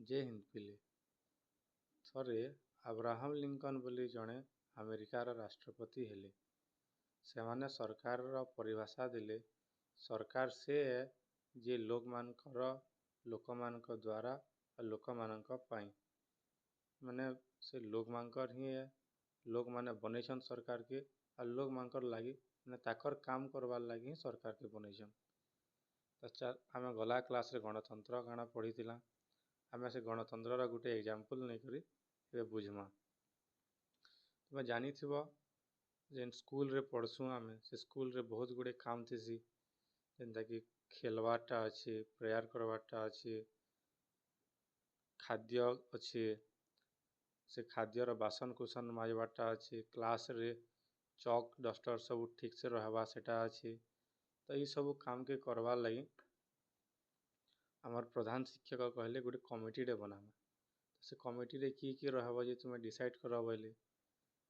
ଜୟ ହିନ୍ଦ ପିଲେ। ଥରେ Abraham Lincoln ବୋଲି ଜଣେ ଆମେରିକାର ରାଷ୍ଟ୍ରପତି ହେଲେ। ସେମାନେ ସରକାରର ପରିଭାଷା ଦେଲେ, ସରକାର ସେ ଯିଏ ଲୋକମାନଙ୍କର, ଲୋକମାନଙ୍କ ଦ୍ୱାରା ଆଉ ଲୋକମାନଙ୍କ ପାଇଁ। ମାନେ ସେ ଲୋକମାନଙ୍କର ହିଁ ଏ, ଲୋକମାନେ ବନେଇଛନ୍ ସରକାରକେ ଆଉ ଲୋକମାନଙ୍କର ଲାଗି, ମାନେ ତାକର କାମ କରବାର୍ ଲାଗି ହିଁ ସରକାରକେ ବନେଇଛନ୍। ତ ଆମେ ଗଲା କ୍ଲାସ୍ରେ ଗଣତନ୍ତ୍ର କାଣା ପଢ଼ିଥିଲା। ଆମେ ସେ ଗଣତନ୍ତ୍ରର ଗୋଟେ ଏକ୍ଜାମ୍ପଲ୍ ନେଇକରି ଏବେ ବୁଝ୍ମା। ତୁମେ ଜାନିଥିବ, ଯେନ୍ ସ୍କୁଲ୍ରେ ପଢ଼୍ସୁଁ ଆମେ, ସେ ସ୍କୁଲ୍ରେ ବହୁତ ଗୁଡ଼ିଏ କାମ୍ ଥିସି, ଯେନ୍ତାକି ଖେଲ୍ବାର୍ଟା ଅଛି, ପ୍ରେୟାର୍ କରବାର୍ଟା ଅଛି, ଖାଦ୍ୟ ଅଛି, ସେ ଖାଦ୍ୟର ବାସନ କୁସନ ମାଜବାର୍ଟା ଅଛି, କ୍ଲାସ୍ରେ ଚକ୍ ଡଷ୍ଟର୍ ସବୁ ଠିକ୍ସେ ରହେବା ସେଟା ଅଛି। ତ ଏଇସବୁ କାମ୍କେ କର୍ବାର୍ ଲାଗି ଆମର୍ ପ୍ରଧାନ ଶିକ୍ଷକ କହିଲେ, ଗୋଟେ କମିଟିଟେ ବନାମା। ସେ କମିଟିରେ କିଏ କିଏ ରହେବ ଯେ ତୁମେ ଡିସାଇଡ଼୍ କର ବୋଇଲେ।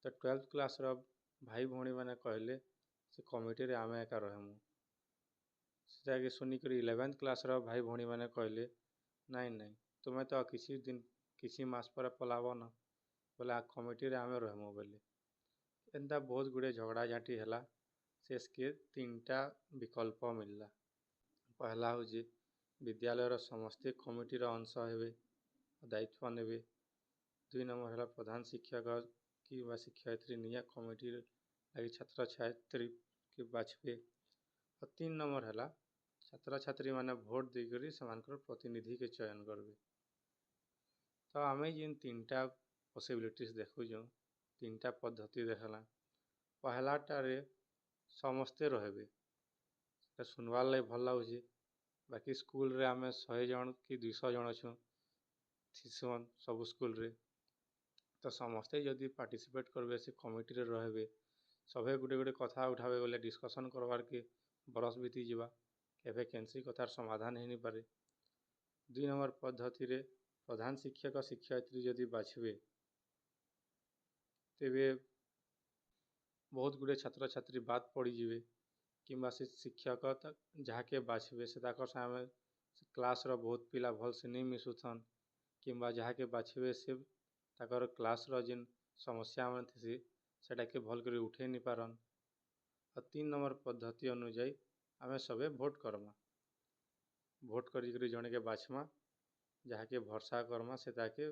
ତ 12th କ୍ଲାସ୍ର ଭାଇ ଭଉଣୀମାନେ କହିଲେ, ସେ କମିଟିରେ ଆମେ ଏକା ରହେମୁ। ସେଟାକେ ଶୁନିକରି 11th କ୍ଲାସ୍ର ଭାଇ ଭଉଣୀମାନେ କହିଲେ, ନାଇଁ ନାଇଁ, ତୁମେ ତ କିଛି ଦିନ କିଛି ମାସ ପରେ ପଲାବ ନା, ବୋଲେ କମିଟିରେ ଆମେ ରହେମୁ ବୋଇଲେ। ଏନ୍ତା ବହୁତ ଗୁଡ଼ିଏ ଝଗଡ଼ା ଝାଣ୍ଟି ହେଲା। ଶେଷ୍କେ ତିନିଟା ବିକଳ୍ପ ମିଳିଲା। ପହଲା ହେଉଛି ବିଦ୍ୟାଳୟର ସମସ୍ତେ କମିଟିର ଅଂଶ ହେବେ, ଦାୟିତ୍ୱ ନେବେ। ଦୁଇ ନମ୍ବର ହେଲା ପ୍ରଧାନ ଶିକ୍ଷକ କିମ୍ବା ଶିକ୍ଷୟିତ୍ରୀ ନିଜେ କମିଟି ଲାଗି ଛାତ୍ରଛାତ୍ରୀକେ ବାଛବେ। ଆଉ ତିନି ନମ୍ବର ହେଲା ଛାତ୍ରଛାତ୍ରୀମାନେ ଭୋଟ ଦେଇକରି ସେମାନଙ୍କର ପ୍ରତିନିଧିକେ ଚୟନ କରିବେ। ତ ଆମେ ଯେନ୍ ତିନିଟା ପସିବିଲିଟିସ୍ ଦେଖୁଛୁଁ, ତିନିଟା ପଦ୍ଧତି ଦେଖଲା, ପହଲାଟାରେ ସମସ୍ତେ ରହିବେ, ସେଟା ଶୁଣବାର୍ ଲାଗି ଭଲ୍ ଲାଗୁଛେ। ବାକି ସ୍କୁଲରେ ଆମେ 100 ଜଣ କି 200 ଜଣ ଅଛୁଁ, ଥିସନ୍ ସବୁ ସ୍କୁଲରେ। ତ ସମସ୍ତେ ଯଦି ପାର୍ଟିସିପେଟ୍ କରିବେ, ସେ କମିଟିରେ ରହିବେ, ସଭେ ଗୋଟେ ଗୋଟେ କଥା ଉଠାବେ ବୋଲେ ଡିସ୍କସନ୍ କରବାର୍କେ ବରଷ ବିତିଯିବା, କେବେ କେନ୍ସି କଥାର ସମାଧାନ ହେଇନିପାରେ। ଦୁଇ ନମ୍ବର ପଦ୍ଧତିରେ ପ୍ରଧାନ ଶିକ୍ଷକ ଶିକ୍ଷୟିତ୍ରୀ ଯଦି ବାଛିବେ, ତେବେ ବହୁତ ଗୁଡ଼ିଏ ଛାତ୍ରଛାତ୍ରୀ ବାଦ ପଡ଼ିଯିବେ, କିମ୍ବା ସେ ଶିକ୍ଷକ ଯାହାକେ ବାଛିବେ, ସେ ତାକର୍ ସାଙ୍ଗେ ସେ କ୍ଲାସ୍ର ବହୁତ ପିଲା ଭଲ୍ସେ ନେଇ ମିଶୁଥନ୍, କିମ୍ବା ଯାହାକେ ବାଛିବେ ସେ ତାକର କ୍ଲାସ୍ର ଯେନ୍ ସମସ୍ୟାମାନେ ଥିସି, ସେଟାକେ ଭଲ୍ କରି ଉଠେଇ ନି ପାରନ୍। ଆଉ ତିନ୍ ନମ୍ବର ପଦ୍ଧତି ଅନୁଯାୟୀ ଆମେ ସବେ ଭୋଟ୍ କର୍ମା। ଭୋଟ୍ କରିକରି ଜଣେକେ ବାଛ୍ମା, ଯାହାକେ ଭରସା କର୍ମା, ସେ ତାକେ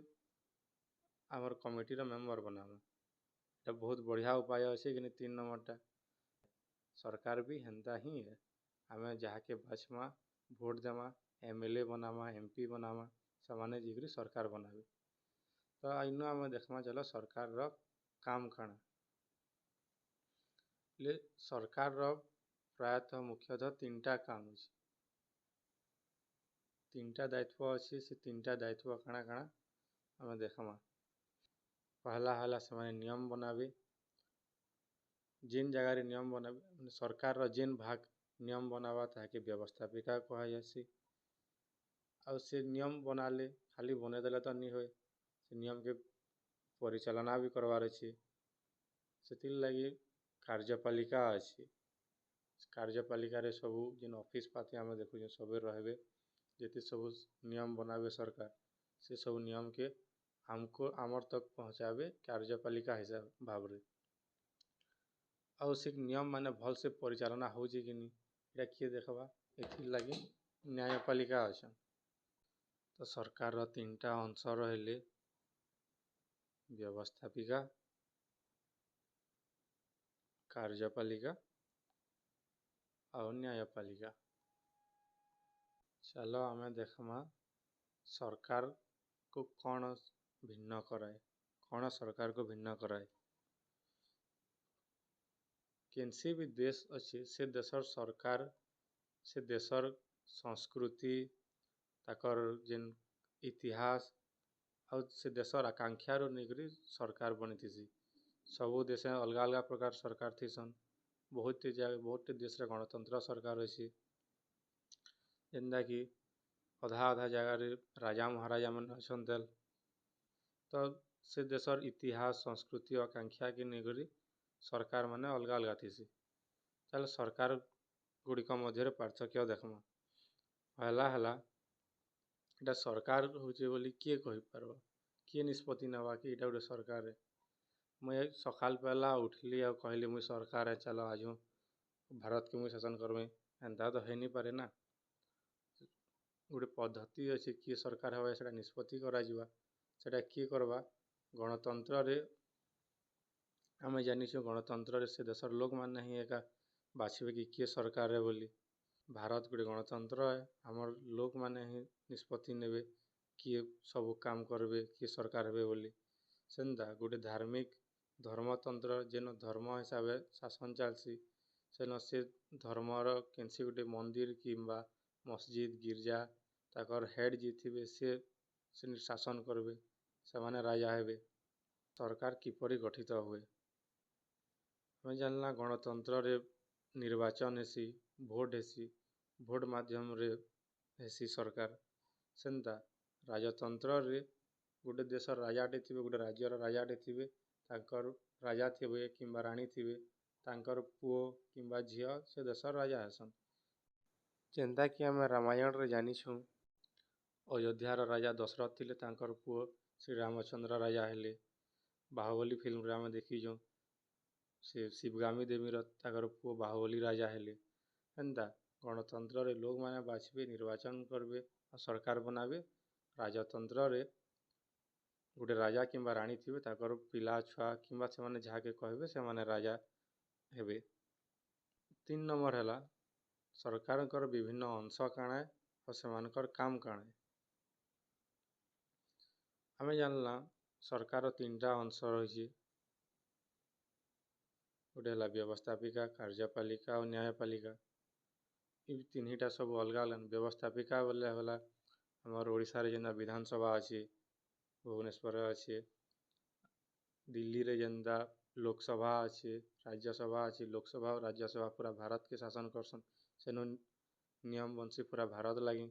ଆମର୍ କମିଟିର ମେମ୍ବର ବନାମା। ଏଟା ବହୁତ ବଢ଼ିଆ ଉପାୟ ଅଛି କି ତିନ୍ ନମ୍ବରଟା? ସରକାର ବି ହେନ୍ତା ହିଁ ଏ। ଆମେ ଯାହାକେ ବାଛ୍ମା, ଭୋଟ୍ ଦେମା, ଏମ୍ ଏଲ୍ ଏ ବନାମା, ଏମ୍ ପି ବନାମା, ସେମାନେ ଯାଇକରି ସରକାର ବନାବେ। ତ ଇନୁ ଆମେ ଦେଖ୍ମା ଚାଲ, ସରକାରର କାମ କାଣା ହେଲେ। ସରକାରର ପ୍ରାୟତଃ ମୁଖ୍ୟତଃ ତିନିଟା କାମ ଅଛି, ତିନିଟା ଦାୟିତ୍ୱ ଅଛି। ସେ ତିନିଟା ଦାୟିତ୍ୱ କାଣା କାଣା ଆମେ ଦେଖ୍ମା। ପହଲା ହେଲା ସେମାନେ ନିୟମ ବନାବେ। ଯେନ୍ ଜାଗାରେ ନିୟମ ବନାବେ, ମାନେ ସରକାରର ଯେନ୍ ଭାଗ ନିୟମ ବନାବା, ତାହାକେ ବ୍ୟବସ୍ଥାପିକା କୁହାଯାଏସି। ଆଉ ସେ ନିୟମ ବନାଲେ, ଖାଲି ବନେଇଦେଲେ ତ ନି ହୁଏ, ସେ ନିୟମକେ ପରିଚାଳନା ବି କରବାର୍ ଅଛି। ସେଥିର୍ଲାଗି କାର୍ଯ୍ୟପାଳିକା ଅଛି। କାର୍ଯ୍ୟପାଳିକାରେ ସବୁ ଯେନ୍ ଅଫିସ୍ ପାତି ଆମେ ଦେଖୁଛୁଁ, ସବେ ରହିବେ। ଯେତେ ସବୁ ନିୟମ ବନାବେ ସରକାର, ସେ ସବୁ ନିୟମକେ ଆମକୁ ଆମର୍ ତକ୍ ପହଞ୍ଚାବେ କାର୍ଯ୍ୟପାଳିକା ହିସାବ ଭାବରେ। ଆଉ ସେ ନିୟମ ମାନେ ଭଲ୍ସେ ପରିଚାଳନା ହଉଛେ କି ନି, ଏଇଟା କିଏ ଦେଖ୍ବା? ଏଥିର୍ଲାଗି ନ୍ୟାୟପାଳିକା ଅଛନ୍। ତ ସରକାରର ତିନିଟା ଅଂଶ ରହିଲେ, ବ୍ୟବସ୍ଥାପିକା, କାର୍ଯ୍ୟପାଳିକା ଆଉ ନ୍ୟାୟପାଳିକା। ଚାଲ ଆମେ ଦେଖ୍ମା ସରକାରକୁ କ'ଣ ଭିନ୍ନ କରାଏ, କ'ଣ ସରକାରକୁ ଭିନ୍ନ କରାଏ। କେନ୍ସି ବି ଦେଶ ଅଛି, ସେ ଦେଶର ସରକାର ସେ ଦେଶର ସଂସ୍କୃତି, ତାକର ଯେନ୍ ଇତିହାସ ଆଉ ସେ ଦେଶର ଆକାଂକ୍ଷାରୁ ନେଇକରି ସରକାର ବନିଥିସି। ସବୁ ଦେଶେ ଅଲଗା ଅଲଗା ପ୍ରକାର ସରକାର ଥିସନ୍। ବହୁତଟି ଜାଗା, ବହୁତଟି ଦେଶରେ ଗଣତନ୍ତ୍ର ସରକାର ଅଛି, ଯେନ୍ତାକି ଅଧା ଅଧା ଜାଗାରେ ରାଜା ମହାରାଜା ମାନେ ଅଛନ୍। ତେଲ୍ ତ ସେ ଦେଶର ଇତିହାସ, ସଂସ୍କୃତି, ଆକାଂକ୍ଷାକେ ନେଇକରି ସରକାର ମାନେ ଅଲଗା ଅଲଗା ଥିସି। ତାହେଲେ ସରକାର ଗୁଡ଼ିକ ମଧ୍ୟରେ ପାର୍ଥକ୍ୟ ଦେଖ୍ମା। ପହଲା ହେଲା ଏଇଟା ସରକାର୍ ହଉଛେ ବୋଲି କିଏ କହିପାର୍ବା? କିଏ ନିଷ୍ପତ୍ତି ନେବା କି ଏଇଟା ଗୋଟେ ସରକାର୍? ମୁଇଁ ସକାଲ୍ ପହେଲା ଉଠ୍ଲି ଆଉ କହିଲି, ମୁଇଁ ସରକାର୍, ଚାଲ ଆଜୁ ଭାରତ୍କେ ମୁଇଁ ଶାସନ୍ କର୍ମି, ଏନ୍ତା ତ ହେଇନିପାରେ ନା। ଗୋଟେ ପଦ୍ଧତି ଅଛି, କିଏ ସରକାର୍ ହେବା ସେଟା ନିଷ୍ପତ୍ତି କରାଯିବା। ସେଟା କିଏ କର୍ବା? ଗଣତନ୍ତ୍ରରେ ଆମେ ଜାନିଛୁଁ, ଗଣତନ୍ତ୍ରରେ ସେ ଦେଶର ଲୋକମାନେ ହିଁ ଏକା ବାଛିବେ କି କିଏ ସରକାର୍ ବୋଲି। ଭାରତ ଗୋଟେ ଗଣତନ୍ତ୍ର। ଆମର୍ ଲୋକମାନେ ହିଁ ନିଷ୍ପତ୍ତି ନେବେ କିଏ ସବୁ କାମ୍ କରିବେ, କିଏ ସରକାର୍ ହେବେ ବୋଲି। ସେନ୍ତା ଗୋଟେ ଧାର୍ମିକ ଧର୍ମତନ୍ତ୍ର, ଯେନ ଧର୍ମ ହିସାବେ ଶାସନ୍ ଚାଲ୍ସି, ସେନ ସେ ଧର୍ମର କେନ୍ସି ଗୋଟେ ମନ୍ଦିର୍ କିମ୍ବା ମସଜିଦ୍, ଗିର୍ଜା, ତାକର୍ ହେଡ଼୍ ଯିଏ ଥିବେ, ସେ ସେନ ଶାସନ୍ କର୍ବେ, ସେମାନେ ରାଜା ହେବେ। ସରକାର କିପରି ଗଠିତ ହୁଏ? ଆମେ ଜାନ୍ଲା, ଗଣତନ୍ତ୍ରରେ ନିର୍ବାଚନ ହେସି, ଭୋଟ୍ ହେସି, ଭୋଟ୍ ମାଧ୍ୟମରେ ହେସି ସରକାର। ସେନ୍ତା ରାଜତନ୍ତ୍ରରେ ଗୋଟେ ଦେଶର ରାଜାଟେ ଥିବେ, ଗୋଟେ ରାଜ୍ୟର ରାଜାଟେ ଥିବେ, ତାଙ୍କର ରାଜା ଥିବେ କିମ୍ବା ରାଣୀ ଥିବେ, ତାଙ୍କର ପୁଅ କିମ୍ବା ଝିଅ ସେ ଦେଶର ରାଜା ହେସନ୍। ଯେନ୍ତାକି ଆମେ ରାମାୟଣରେ ଜାନିଛୁଁ, ଅଯୋଧ୍ୟାର ରାଜା ଦଶରଥ ଥିଲେ, ତାଙ୍କର ପୁଅ ଶ୍ରୀରାମଚନ୍ଦ୍ର ରାଜା ହେଲେ। ବାହୁବଲି ଫିଲ୍ମରେ ଆମେ ଦେଖିଛୁଁ, ସେ ଶିବଗାମୀ ଦେବୀର ତାଙ୍କର ପୁଅ ବାହୁବଲି ରାଜା ହେଲେ। ହେନ୍ତା ଗଣତନ୍ତ୍ରରେ ଲୋକମାନେ ବାଛିବେ, ନିର୍ବାଚନ କରିବେ ଆଉ ସରକାର ବନାବେ। ରାଜତନ୍ତ୍ରରେ ଗୋଟେ ରାଜା କିମ୍ବା ରାଣୀ ଥିବେ, ତାଙ୍କର ପିଲା ଛୁଆ କିମ୍ବା ସେମାନେ ଯାହାକେ କହିବେ, ସେମାନେ ରାଜା ହେବେ। 3 ନମ୍ବର ହେଲା, ସରକାରଙ୍କର ବିଭିନ୍ନ ଅଂଶ କାଣା ଆଉ ସେମାନଙ୍କର କାମ କାଣା? ଆମେ ଜାଣିଲା, ସରକାର ତିନିଟା ଅଂଶ ରହିଛି। ଗୋଟେ ହେଲା ବ୍ୟବସ୍ଥାପିକା, କାର୍ଯ୍ୟପାଳିକା ଆଉ ନ୍ୟାୟପାଳିକା। ଏ ତିନିଟା ସବୁ ଅଲଗା ଅଲଗା। ବ୍ୟବସ୍ଥାପିକା ବୋଲେ ହେଲା ଆମର ଓଡ଼ିଶାରେ ଯେନ୍ତା ବିଧାନସଭା ଅଛି, ଭୁବନେଶ୍ୱରରେ ଅଛି, ଦିଲ୍ଲୀରେ ଯେନ୍ତା ଲୋକସଭା ଅଛି, ରାଜ୍ୟସଭା ଅଛି। ଲୋକସଭା ଆଉ ରାଜ୍ୟସଭା ପୁରା ଭାରତକେ ଶାସନ କରସନ୍, ସେନୁ ନିୟମ ବନ୍ସି ପୁରା ଭାରତ ଲାଗି।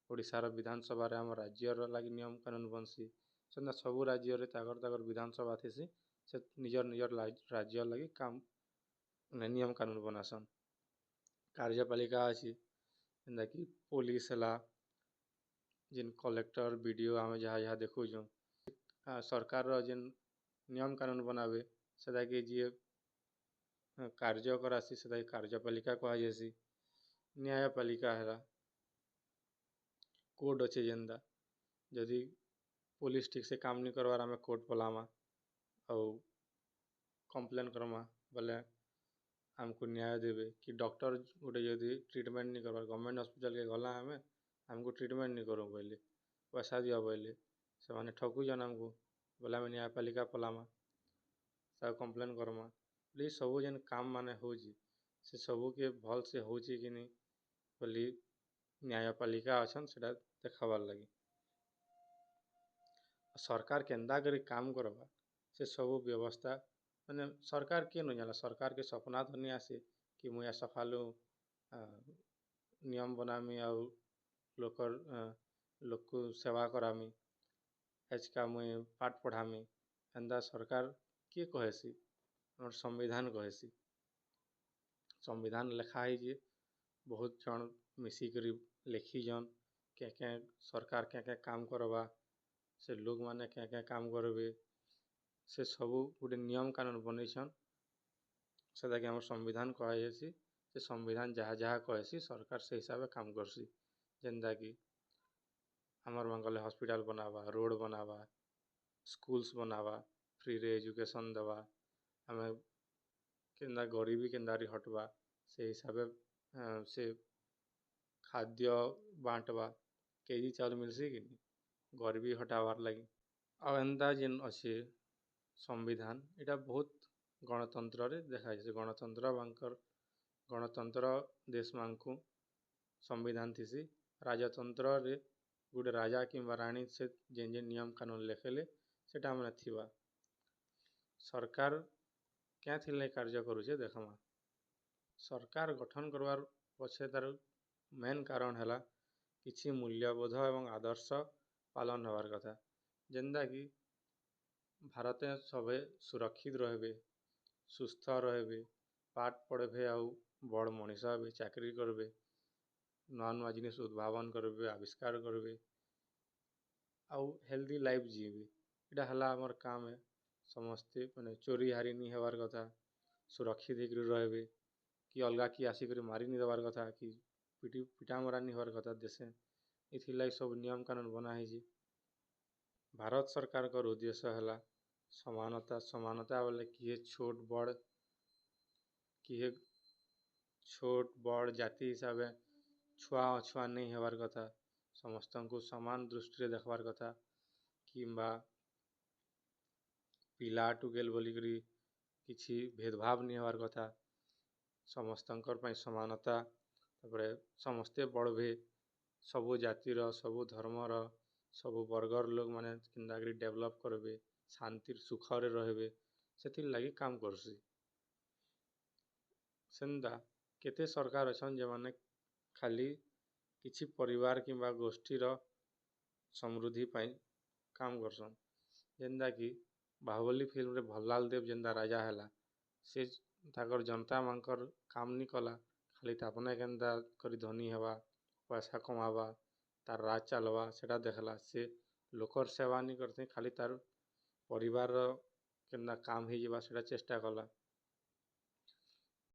ଓଡ଼ିଶାର ବିଧାନସଭାରେ ଆମ ରାଜ୍ୟର ଲାଗି ନିୟମ କାନୁନ ବନ୍ସି। ସେନ୍ତା ସବୁ ରାଜ୍ୟରେ ତାକର୍ ତାକର୍ ବିଧାନସଭା ଥିସି, ସେ ନିଜର ନିଜର ରାଜ୍ୟ ଲାଗି କାମ ନିୟମ କାନୁନ ବନାସନ୍। କାର୍ଯ୍ୟପାଳିକା ଅଛି, ଯେନ୍ତାକି ପୋଲିସ ହେଲା, ଯେନ୍ କଲେକ୍ଟର, ବିଡ଼ିଓ, ଆମେ ଯାହା ଯାହା ଦେଖୁଛୁଁ। ସରକାରର ଯେନ୍ ନିୟମ କାନୁନ ବନାବେ, ସେଟାକେ ଯିଏ କାର୍ଯ୍ୟ କରାସି, ସେଟାକେ କାର୍ଯ୍ୟପାଳିକା କୁହାଯାଏସି। ନ୍ୟାୟପାଳିକା ହେଲା କୋର୍ଟ ଅଛେ, ଯେନ୍ତା ଯଦି ପୋଲିସ ଠିକ୍ ସେ କାମ ନି କରବାର୍, ଆମେ କୋର୍ଟ ପଲାମା ଆଉ କମ୍ପ୍ଲେନ୍ କର୍ମା ବୋଲେ ଆମକୁ ନ୍ୟାୟ ଦେବେ। କି ଡକ୍ଟର ଗୋଟେ ଯଦି ଟ୍ରିଟମେଣ୍ଟ ନି କରବାର୍, ଗଭର୍ଣ୍ଣମେଣ୍ଟ ହସ୍ପିଟାଲକେ ଗଲା ଆମେ, ଆମକୁ ଟ୍ରିଟମେଣ୍ଟ ନି କରୁ ବୋଇଲେ, ପଇସା ଦିଅ ବୋଇଲେ, ସେମାନେ ଠକୁଛନ୍ ଆମକୁ ବୋଲେ, ଆମେ ନ୍ୟାୟପାଳିକା ପଲାମା, ତାକୁ କମ୍ପ୍ଲେନ୍ କର୍ମା। ଏ ସବୁ ଯେନ୍ କାମ ମାନେ ହଉଛି, ସେ ସବୁକେ ଭଲ୍ସେ ହଉଛି କି ନି ବୋଲି ନ୍ୟାୟପାଳିକା ଅଛନ୍ ସେଟା ଦେଖାବାର୍ ଲାଗି। ସରକାର କେନ୍ତା କରି କାମ କର୍ବା, ସେ ସବୁ ବ୍ୟବସ୍ଥା, ମାନେ ସରକାର କିଏ ନ ଜାଣିଲା, ସରକାରକେ ସପନା ତ ନି ଆସେ କି ମୁଇଁ ସକାଲୁ ନିୟମ ବନାମି ଆଉ ଲୋକର୍ ଲୋକକୁ ସେବା କରାମି, ଏଚ୍କା ମୁଇଁ ପାଠ ପଢ଼ାମି, ଏନ୍ତା ସରକାର କିଏ କହେସି? ଆମର୍ ସମ୍ବିଧାନ କହେସି। ସମ୍ବିଧାନ ଲେଖା ହେଇଛେ, ବହୁତ ଜଣ ମିଶିକରି ଲେଖିଛନ୍, କେଁ କେଁ ସରକାର କେଁ କେଁ କାମ କର୍ବା, ସେ ଲୋକମାନେ କେଁ କେଁ କାମ କରିବେ, ସେ ସବୁ ଗୋଟେ ନିୟମ କାନୁନ ବନେଇଛନ୍, ସେଟାକି ଆମର ସମ୍ବିଧାନ କୁହାଯାଏସି। ସେ ସମ୍ବିଧାନ ଯାହା ଯାହା କହେସି, ସରକାର ସେ ହିସାବେ କାମ କର୍ସି। ଯେନ୍ତାକି ଆମର୍ ଗଲେ ହସ୍ପିଟାଲ ବନାବା, ରୋଡ଼ ବନାବା, ସ୍କୁଲ୍ସ ବନାବା, ଫ୍ରିରେ ଏଜୁକେସନ୍ ଦେବା, ଆମେ କେନ୍ତା ଗରିବୀ କେନ୍ତା ହଟବା ସେ ହିସାବେ ସେ ଖାଦ୍ୟ ବାଣ୍ଟବା, କେଜି ଚାଉଲ୍ ମିଲ୍ସି କି ଗରିବୀ ହଟାବାର୍ ଲାଗି। ଆଉ ଏନ୍ତା ଯେନ୍ ଅଛେ ସମ୍ବିଧାନ, ଏଇଟା ବହୁତ ଗଣତନ୍ତ୍ରରେ ଦେଖାଯାଏସି। ଗଣତନ୍ତ୍ର ମାନଙ୍କର, ଗଣତନ୍ତ୍ର ଦେଶମାନଙ୍କୁ ସମ୍ବିଧାନ ଥିସି। ରାଜତନ୍ତ୍ରରେ ଗୋଟେ ରାଜା କିମ୍ବା ରାଣୀ, ସେ ଯେନ୍ ଯେନ୍ ନିୟମ କାନୁନ ଲେଖିଲେ, ସେଟା ମାନେ ଥିବା। ସରକାର କେଁଥିର୍ ଲାଗି କାର୍ଯ୍ୟ କରୁଛେ ଦେଖମା। ସରକାର ଗଠନ କରବାର୍ ପଛେ ତାର ମେନ୍ କାରଣ ହେଲା କିଛି ମୂଲ୍ୟବୋଧ ଏବଂ ଆଦର୍ଶ ପାଳନ ହେବାର୍ କଥା, ଯେନ୍ତାକି ଭାରତେ ସଭେ ସୁରକ୍ଷିତ ରହିବେ, ସୁସ୍ଥ ରହିବେ, ପାଠ ପଢ଼ବେ ଆଉ ବଡ଼ ମଣିଷ ହେବେ, ଚାକିରି କରିବେ। ନୂଆ ନୂଆ ଜିନିଷ୍ ଉଦ୍ଭାବନ କର୍ବେ, ଆବିଷ୍କାର କର୍ବେ ଆଉ ହେଲ୍ଦି ଲାଇଫ୍ ଜିଇଁବେ। ଇଟା ହେଲା ଆମର୍ କାମ୍ ଏ। ସମସ୍ତେ ମାନେ ଚୋରି ହାରି ନି ହେବାର୍ କଥା, ସୁରକ୍ଷିତ୍ ହେଇକରି ରହେବେ କି ଅଲ୍ଗା କିଏ ଆସିକରି ମାରି ନି ଦେବାର୍ କଥା କି ପିଟା ମରା ନି ହେବାର୍ କଥା ଦେଶେ। ଏଥିର୍ଲାଗି ସବୁ ନିୟମ୍ କାନୁନ୍ ବନା ହେଇଛେ। ଭାରତ୍ ସର୍କାର୍ଙ୍କର୍ ଉଦ୍ଦେଶ୍ୟ ହେଲା ସମାନତା। ସମାନତା ବଏଲେ କିଏ ଛୋଟ୍ ବଡ଼୍, କିଏ ଛୋଟ୍ ବଡ଼୍ ଜାତି ହିସାବେ ଛୁଆଁ ଅଛୁଆଁ ନେଇ ହେବାର୍ କଥା, ସମସ୍ତଙ୍କୁ ସମାନ୍ ଦୃଷ୍ଟିରେ ଦେଖ୍ବାର୍ କଥା କିମ୍ବା ପିଲା ଟୁକେଲ୍ ବୋଲିକରି କିଛି ଭେଦ୍ଭାବ୍ ନି ହେବାର୍ କଥା। ସମସ୍ତଙ୍କର୍ ପାଇଁ ସମାନତା, ତା'ପରେ ସମସ୍ତେ ବଢ଼୍ବେ, ସବୁ ଜାତିର, ସବୁ ଧର୍ମର, ସବୁ ବର୍ଗର୍ ଲୋକ୍ମାନେ କେନ୍ତାକରି ଡେଭ୍ଲପ୍ କର୍ବେ, ଶାନ୍ତି ସୁଖରେ ରହେବେ, ସେଥିର୍ଲାଗି କାମ୍ କର୍ସି। ସେନ୍ତା କେତେ ସର୍କାର୍ ଅଛନ୍, ଯେମାନେ ଖାଲି କିଛି ପରିବାର୍ କିମ୍ବା ଗୋଷ୍ଠୀର ସମୃଦ୍ଧି ପାଇଁ କାମ୍ କର୍ସନ୍। ଯେନ୍ତାକି ବାହୁବଲି ଫିଲ୍ମ୍ରେ ଭଲ୍ଲାଲ୍ ଦେବ୍ ଯେନ୍ତା ରାଜା ହେଲା, ସେ ତାଙ୍କର୍ ଜନତାମାନଙ୍କର୍ କାମ୍ ନି କଲା, ଖାଲି ତାପ୍ନେ କେନ୍ତା କରି ଧନୀ ହେବା, ପଏସା କମାବା, ତାର୍ ରାଜ୍ ଚାଲ୍ବା, ସେଟା ଦେଖ୍ଲା। ସେ ଲୋକର୍ ସେବା ନି କରିଥାଇ, ଖାଲି ତାର୍ ପରିବାର୍ର କେନ୍ତା କାମ୍ ହେଇଯିବା, ସେଟା ଚେଷ୍ଟା କଲା।